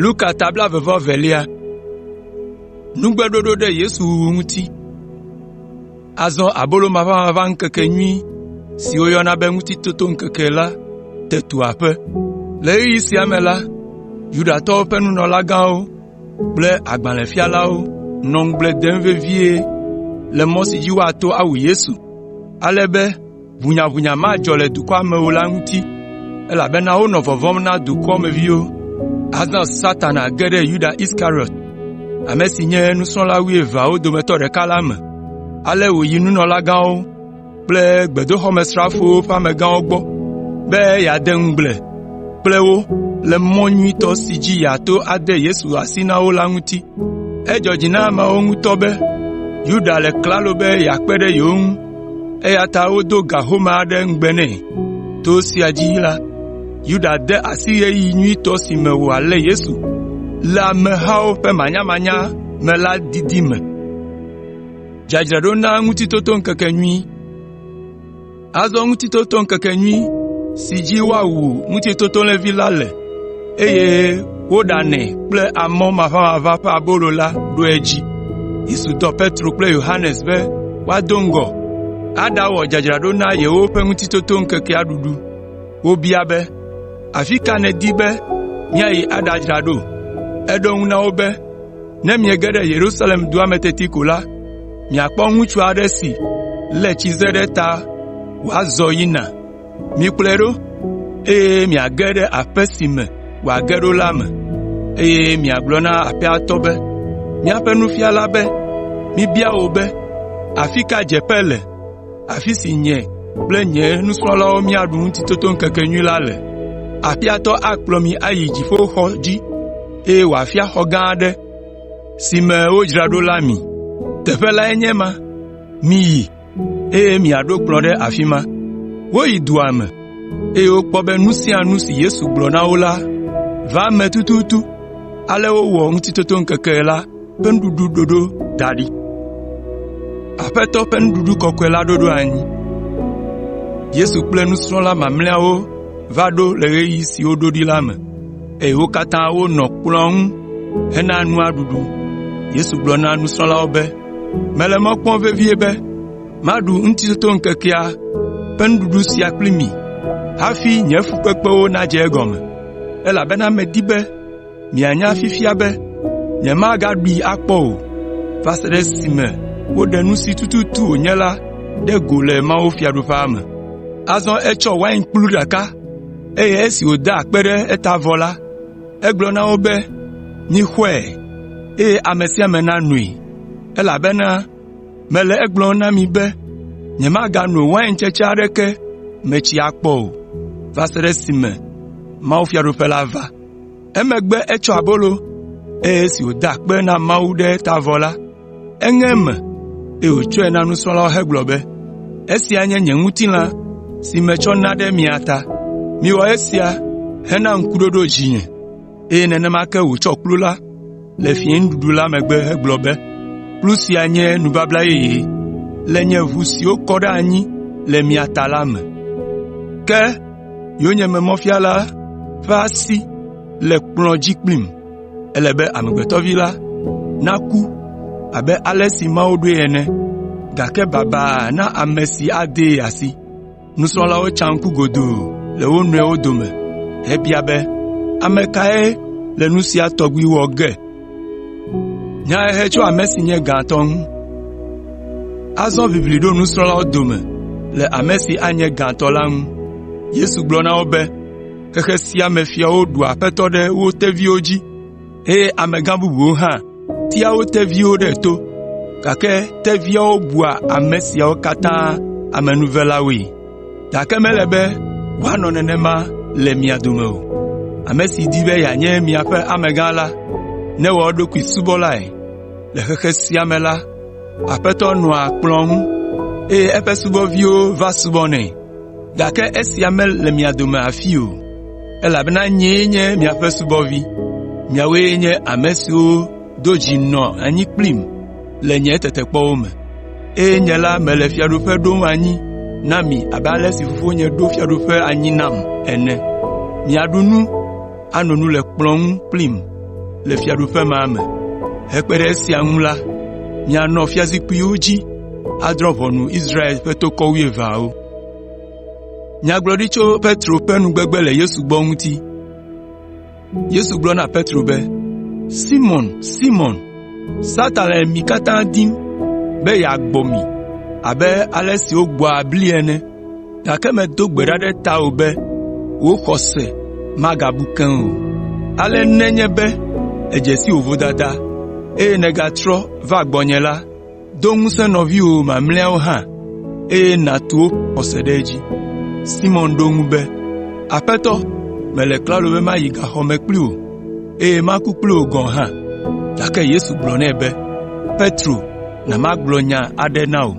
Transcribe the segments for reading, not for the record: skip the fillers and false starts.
Luka ta blaeve-vɔ-evelia. Nugbeɖoɖo ɖe Yesu wuwu ŋuti. Azɔ Abolo Maʋamaʋã Ŋkekenyui si woyɔna be Ŋutitotoŋkeke la te tu aƒe. Le ɣeyiɣi sia me la, Yudatɔwo ƒe nunɔlagãwo kple agbalẽfialawo nɔ ŋugble dem vevie le mɔ si dzi woato awu Yesu, ale be ʋunyaʋunya madzɔ le dukɔa me o la ŋuti, elabena wonɔ vɔvɔ̃m na dukɔmeviwo. Azɔ Satana ge ɖe Yuda Iskariɔt, ame si nye nusrɔ̃la wuieveawo dometɔ ɖeka la me. Ale wòyi nunɔlagãwo kple gbedoxɔmesrafowo ƒe amegãwo gbɔ be yeade ŋugble kple wo le mɔ nyuitɔ si dzi yeato ade Yesu asi na wo la ŋuti. Edzɔ dzi na ameawo ŋutɔ be Yuda le klalo be yeakpe ɖe yewo ŋu, eya ta wodo ga home aɖe ŋugbe nɛ. To esia dzi la, Yuda de asi ɣeyiɣi nyuitɔ si me wòalé Yesu le amehawo ƒe manyamanya me la didi me. Azɔ Ŋutitotoŋkekenyui si dzi woawu Ŋutitotolẽvi la le, eye woɖanɛ kple amɔ maʋamaʋã ƒe abolo la ɖo edzi. Yesu dɔ Petro kple Yohanes be woado ŋgɔ aɖawɔ dzadzraɖo na yewoƒe Ŋutitotoŋkekea ɖuɖu. Wobia be, “Afi ka nèdi be míayi aɖadzra ɖo?” Eɖo eŋu na wo be, “Ne miege ɖe Yerusalem dua me teti ko la, miakpɔ ŋutsu aɖe si lé tsize ɖe ta wòazɔ yina. Mikplɔe ɖo, eye miage ɖe aƒe si me wòage ɖo la me, eye miagblɔ na aƒea tɔ be, ‘Míaƒe Nufiala be, míebia wò be, afi ka dzeƒe le, afi si nye kple nye nusrɔ̃lawo míaɖu Ŋutitotoŋkekenyui la le?’ Aƒea tɔ akplɔ mi ayi dziƒoxɔ dzi, eye wòafia xɔ gã aɖe si me wodzra ɖo la mi. Teƒe lae nye ema. Miyi, eye miaɖo kplɔ̃ ɖe afi ma.” Woyi dua me, eye wokpɔ be nu sia nu si Yesu gblɔ na wo la va eme tututu, ale wowɔ Ŋutitotoŋkeke la ƒe nuɖuɖu ɖoɖo da ɖi. Yesu kple nusrɔ̃la mamlɛawo va ɖo le ɣeyiɣi si woɖo ɖi la me, eye wo katã wonɔ kplɔ̃a ŋu hena nua ɖuɖu. Yesu gblɔ na nusrɔ̃lawo be, “Mele mɔ kpɔm vevie be maɖu Ŋutitotoŋkekea ƒe nuɖuɖu sia kpli mi hafi nye fukpekpewo nadze egɔme, elabena medi be mianya fifia be nyemagaɖui akpɔ o, va se ɖe esime woɖe nu si tututu wònye la ɖe go le mawufiaɖuƒea me.” Azɔ etsɔ wainkplu ɖeka, eye esi wòda akpe ɖe eta vɔ la, egblɔ na wo be, “Mixɔe, eye ame sia ame nanoe, elabena mele egblɔm na mi be nyemagano waintsetse aɖeke me tsi akpɔ o, va se ɖe esime mawufiaɖuƒe la va.” Emegbe etsɔ abolo, eye esi wòda akpe na Mawu ɖe eta vɔ la, eŋe eme, eye wòtsɔe na nusrɔ̃lawo hegblɔ be, “Esia nye nye ŋutilã si metsɔ na ɖe mia ta. Miwɔ esia hena ŋkuɖoɖo dzinye.” Eye nenema ke wòtsɔ kplu la le fiẽnuɖuɖu la megbe hegblɔ be, “Kplu sia nye nubabla yeye le nye ʋu si wokɔ ɖe anyi le mia ta la me. Ke yonyememɔfiala ƒe asi le kplɔ̃ dzi kplim. Ele be Amegbetɔ Vi la naku abe ale si Mawu ɖoe ene, gake baba na ame si adee asi.” Nusrɔ̃lawo tsa ŋku godoo le wo nɔewo dome hebia be, “Ame kae le nu sia tɔgbi wɔ ge?” Azɔ ʋiʋli ɖo nusrɔ̃lawo dome le ame si anye gãtɔ la ŋu. Yesu gblɔ na wo be, “Xexe sia me fiawo ɖua aƒetɔ ɖe wo teviwo dzi, eye amegã bubuwo hã tea wo teviwo ɖe to, gake teviawo bua ame siawo katã amenuvelawoe. Gake mele be wòanɔ nenema le mia dome o. Ame si di be yeanye miaƒe amegã la, newɔ eɖokui subɔlae. Le xexe sia me la, aƒetɔ nɔa kplɔ̃ ŋu, eye eƒe subɔviwo va subɔnɛ. Gake esia mele mia dome afii o, elabena nyee nye miaƒe subɔvi. Miawoe nye ame siwo do dzi nɔ anyi kplim le nye tetekpɔwo me, eye nye la mele fiaɖuƒe ɖom anyi na mi abe ale si Fofonye ɖo fiaɖuƒe anyi nam ene. Miaɖu nu, ano nu le kplɔ̃ ŋu kplim. le fiaɖuƒe ma me. Hekpe ɖe esia ŋu la, mianɔ fiazikpuiwo dzi adrɔ̃ ʋɔnu Israel ƒe to wuieveawo.” Yesu gblɔ na Petro be, “Simɔn, Simɔn, Satan le mi katã dim be yeagbɔ mi abe ale si wogbɔa bli ene, gake medo gbe ɖa ɖe tawò be wò xɔse magabu keŋ o. Ale nenye be èdze si wò vodada, eye nègatrɔ va gbɔnye la, do ŋusẽ nɔviwò mamlɛawo hã, eye nàtu woƒe xɔse ɖe edzi.” Simɔn ɖo eŋu be, “Aƒetɔ, mele klalo be mayi gaxɔ me kpli wò, eye maku kpli wò gɔ̃ hã.” Gake Yesu gblɔ nɛ be, “Petro, na magblɔ nya aɖe na wò.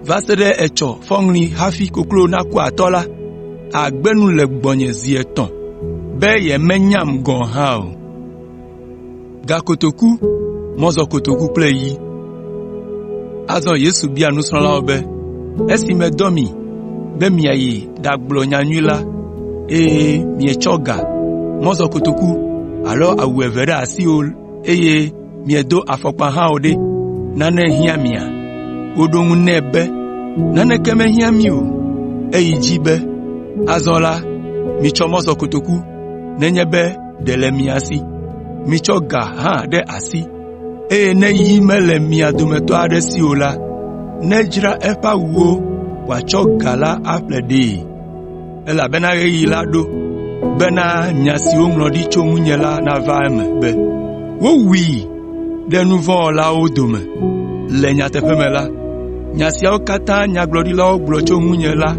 Va se ɖe etsɔ fɔŋli hafi koklo naku atɔ la, àgbe nu le gbɔnye zi etɔ̃ be yemenyam gɔ̃ hã o.” Azɔ Yesu bia nusrɔ̃lawo be, “Esi medɔ mi be miayi ɖagblɔ nyanyui la, eye mietsɔ ga, mɔzɔkotoku alo awu eve ɖe asi o eye miedo afɔkpa hã o ɖe, nane hiã mia?” Woɖo eŋu nɛ be, “Naneke mehiã mí o.” Eyi edzi be, “Azɔ la, mitsɔ mɔzɔkotoku nenye be ɖe le mia si. Mitsɔ ga hã ɖe asi, eye ne yi mele mia dometɔ aɖe si o la, nedzra eƒe awuwo wòatsɔ ga la aƒle ɖee. Elabena ɣeyiɣi la ɖo bena nya si woŋlɔ ɖi tso ŋunye la nava eme be, ‘Wowui ɖe nu vɔ̃ wɔlawo dome.’ Le nyateƒe me la, nya siawo katã nyagblɔɖilawo gblɔ tso ŋunye la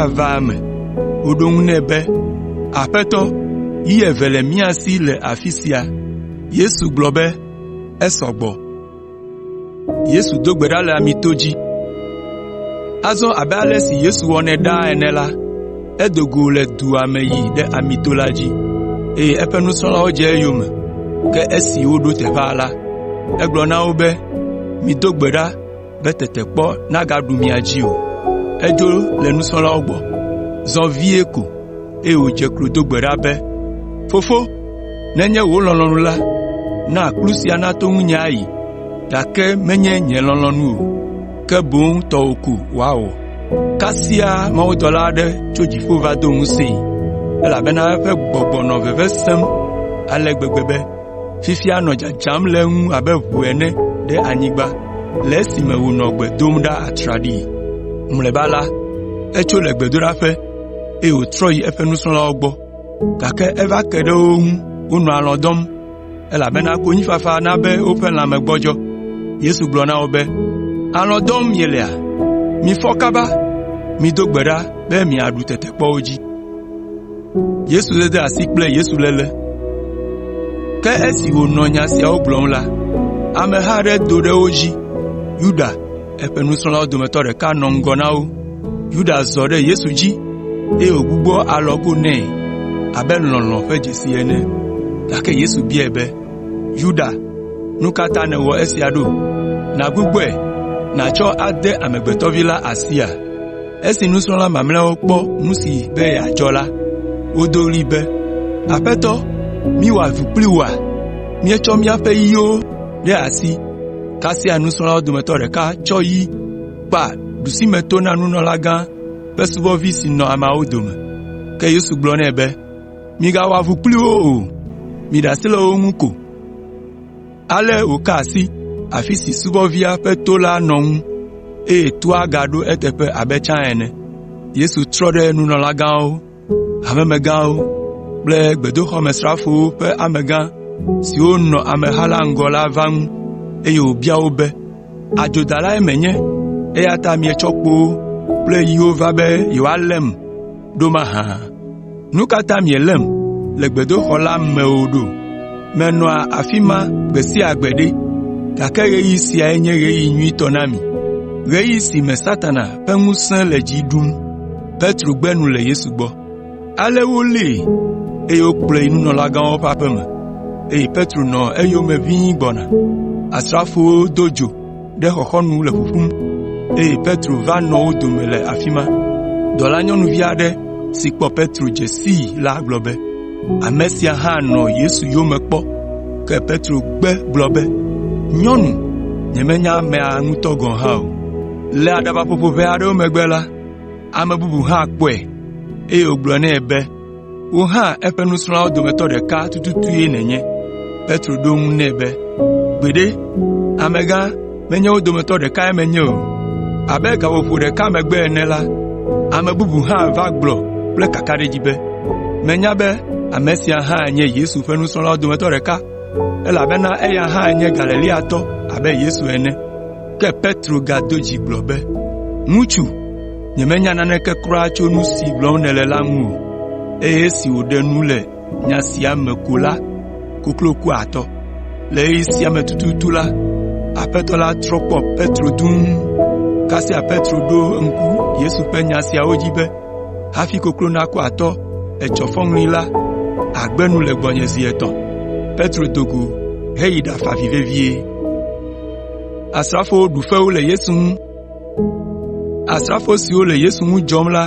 ava eme.” Woɖo eŋu nɛ be, “Aƒetɔ, yi eve le mía si le afi sia.” Yesu gblɔ be, “Esɔ gbɔ.” Azɔ abe ale si Yesu wɔnɛ ɖaa ene la, edo go le dua me yi ɖe Amito la dzi, eye eƒe nusrɔ̃lawo dze eyome. Ke esi woɖo teƒea la, egblɔ na wo be, “Mido gbe ɖa be tetekpɔ nagaɖu mia dzi o.” Edzo le nusrɔ̃lawo gbɔ, zɔ vie ko, eye wòdze klo do gbe ɖa be, “Fofo, nenye wò lɔlɔ̃nu la, na kplu sia nato ŋunye ayi, gake menye nye lɔlɔ̃nu o, ke boŋ tɔwò ko woawɔ.” Kasia mawudɔla aɖe tso dziƒo va do ŋusẽe, elabena eƒe gbɔgbɔ nɔ veve sem ale gbegbe be fifia nɔ dzadzam le eŋu abe ʋu ene ɖe anyigba le esime wònɔ gbe dom ɖa atraɖii. Mlɔeba la, etso le gbedoɖaƒe, eye wòtrɔ yi eƒe nusrɔ̃lawo gbɔ, gake eva ke ɖe wo ŋu wonɔ alɔ̃ dɔm, elabena konyifafa na be woƒe lãme gbɔdzɔ. Yesu gblɔ na wo be, “Alɔ̃ dɔm mielea? Mifɔ kaba, mido gbe ɖa be miaɖu tetekpɔwo dzi.” Ke esi wònɔ nya siawo gblɔm la, ameha aɖe do ɖe wo dzi. Yuda, eƒe nusrɔ̃lawo dometɔ ɖeka nɔ ŋgɔ na wo. Yuda zɔ ɖe Yesu dzi, eye wògbugbɔ alɔgo nɛ abe lɔlɔ̃ ƒe dzesi ene. Gake Yesu biae be, “Yuda, nu ka ta nèwɔ esia ɖo? Nàgbugbɔe, nàtsɔ ade Amegbetɔ Vi la asia?” Esi nusrɔ̃la mamlɛawo kpɔ nu si be yeadzɔ la, wodo ɣli be, “Aƒetɔ, míwɔ avu kpli wòa? Míetsɔ míaƒe yiwo ɖe asi.” Kasia nusrɔ̃lawo dometɔ ɖeka tsɔ yi kpa ɖusimeto na nunɔlagã ƒe subɔvi si nɔ ameawo dome. Ke Yesu gblɔ nɛ be, “Migawɔ avu kpli wo o, miɖe asi le wo ŋu ko.” Ale wòka asi afi si subɔvia ƒe to la nɔ ŋu, eye toa gaɖo eteƒe abe tsã ene. Yesu trɔ ɖe nunɔlagãwo, hamemegãwo kple gbedoxɔmesrafowo ƒe amegã siwo nɔ ameha la ŋgɔ la va ŋu, eye wòbia wo be, “Adzodalae menye, eya ta mietsɔ kpowo kple yiwo va be yewoalém ɖo mahã? Nu ka ta mielém le gbedoxɔ la me o ɖo? Menɔa afi ma gbe sia gbe ɖe, gake ɣeyiɣi siae nye ɣeyiɣi nyuitɔ na mi, ɣeyiɣi si me Satana ƒe ŋusẽ le dzi ɖum.” Ale wolée, eye wokplɔe yi nunɔlagãwo ƒe aƒe me, eye Petro nɔ eyome ʋĩi gbɔna. Asrafowo do dzo ɖe xɔxɔnu le ƒuƒum, eye Petro va nɔ wo dome le afi ma. Dɔlanyɔnuvi aɖe si kpɔ Petro dze sii la gblɔ be, “Ame sia hã nɔ Yesu yome kpɔ.” Ke Petro gbe gblɔ be, “Nyɔnu, nyemenya amea ŋutɔ gɔ̃ hã o.” Le aɖabaƒoƒo ʋɛ aɖewo megbe la, ame bubu hã kpɔe, eye wògblɔ nɛ be, “Wò hã eƒe nusrɔ̃lawo dometɔ ɖeka tututue nènye.” Petro ɖo eŋu nɛ be, “Gbeɖe, amegã, menye wo dometɔ ɖekae menye o.” Abe gaƒoƒo ɖeka megbe ene la, ame bubu hã va gblɔ kple kakaɖedzi be, “Menya be ame sia hã nye Yesu ƒe nusrɔ̃lawo dometɔ ɖeka, elabena eya hã nye Galileatɔ abe Yesu ene.” Ke Petro gado dzi gblɔ be, “Ŋutsu, nyemenya naneke kura tso nu si gblɔm nèle la ŋu o.” Eye esi wòɖe nu le nya sia me ko la, koklo ku atɔ. Le ɣeyiɣi sia me tututu la, Aƒetɔ la trɔ kpɔ Petro dũu. Kasia Petro ɖo ŋku Yesu ƒe nya siawo dzi be, “Hafi koklo naku atɔ etsɔ fɔŋli la, àgbe nu le gbɔnye zi etɔ̃.” Petro do go heyi ɖafa avi vevie. Asrafo siwo le Yesu ŋu dzɔm la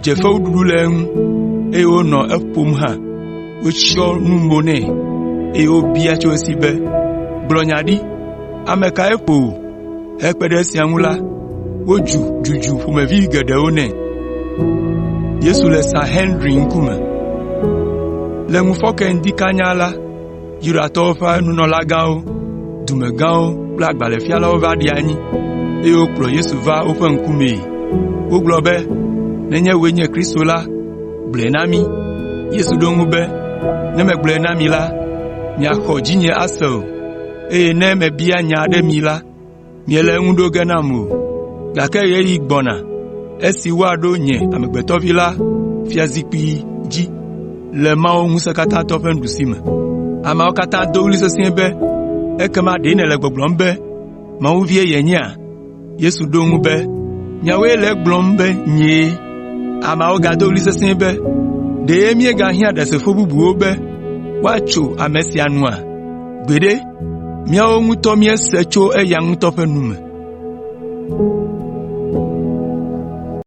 dze fewuɖuɖu le eŋu, eye wonɔ eƒom hã. Wotsyɔ nu mo nɛ, eye wobia tso esi be, “Gblɔ nya ɖi! Ame kae ƒo wò?” Hekpe ɖe esia ŋu la, wodzu dzudzu ƒomevi geɖewo nɛ. Le ŋufɔke ŋdi kanya la, Yudatɔwo ƒe nunɔlagãwo, dumegãwo kple agbalẽfialawo va ɖi anyi, eye wokplɔ Yesu va woƒe ŋkumee. Wogblɔ be, “Nenye wòe nye Kristo la, gblɔe na mí.” Yesu ɖo eŋu be, “Ne megblɔe na mi la, miaxɔ dzinye ase o, eye ne mebia nya aɖe mi la, miele eŋu ɖo ge nam o. Gake ɣeyiɣi gbɔna esi woaɖo Nye Amegbetɔ Vi la fiazikpui dzi le Mawu Ŋusẽkatãtɔ ƒe nuɖusime.” Ameawo katã do ɣli sesĩe be, “Ekema ɖe nèle gbɔgblɔm be Mawu Vie yenyea?” Yesu ɖo eŋu be, “Miawoe le egblɔm be nyee.” Ameawo gado ɣli sesĩe be, “Ɖe míegahiã ɖasefo bubuwo be woatso ame sia nua? Gbeɖe! Míawo ŋutɔ míese tso eya ŋutɔ ƒe nu me.”